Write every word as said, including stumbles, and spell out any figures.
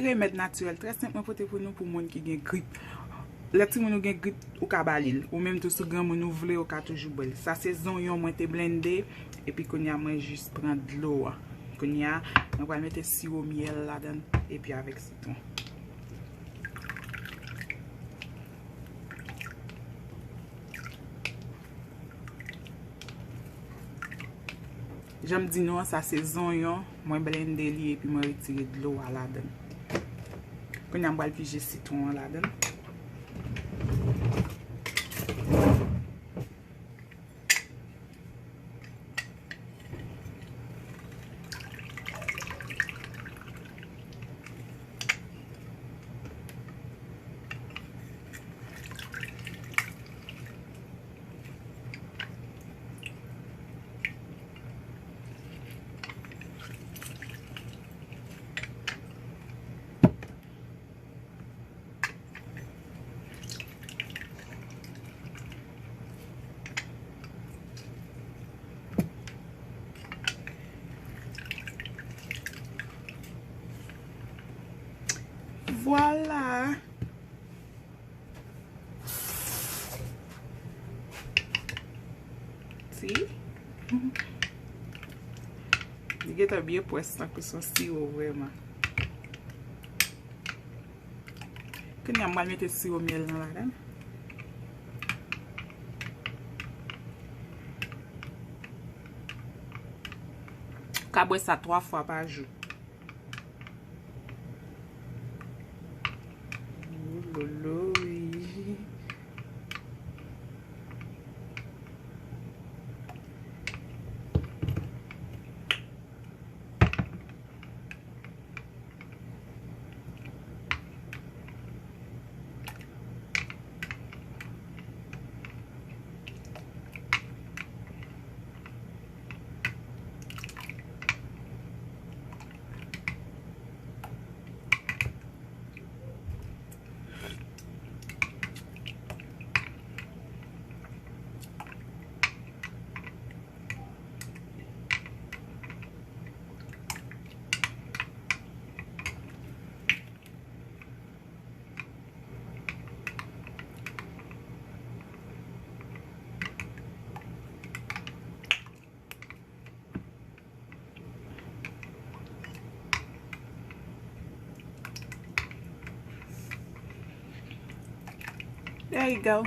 Remèd natirèl trè senp mwen pote pou nou, pou moun ki gen grip. Lè timoun ou gen grip, ou ka ba li l. Ou menm tou, si granmoun ou vle, ou ka toujou bwè l. Sa se zonyon mwen te blende, epi kounye a mwen jis pran dlo a. Kounye a, mwen pral mete siwo myèl ladan l, epi avèk sitwon. Jan m di nou an, sa se zonyon, mwen blende li epi mwen retire dlo a ladan l. Kounye a m pral pije sitwon an ladan l. Vwala. Si. Li gentan byen pwès tankou se yon siwo vrèman. Kounye a m pral mete siwo myèl nan ladan l. Ka bwè sa twa fwa pa jou. Ou lolo, wi. There you go.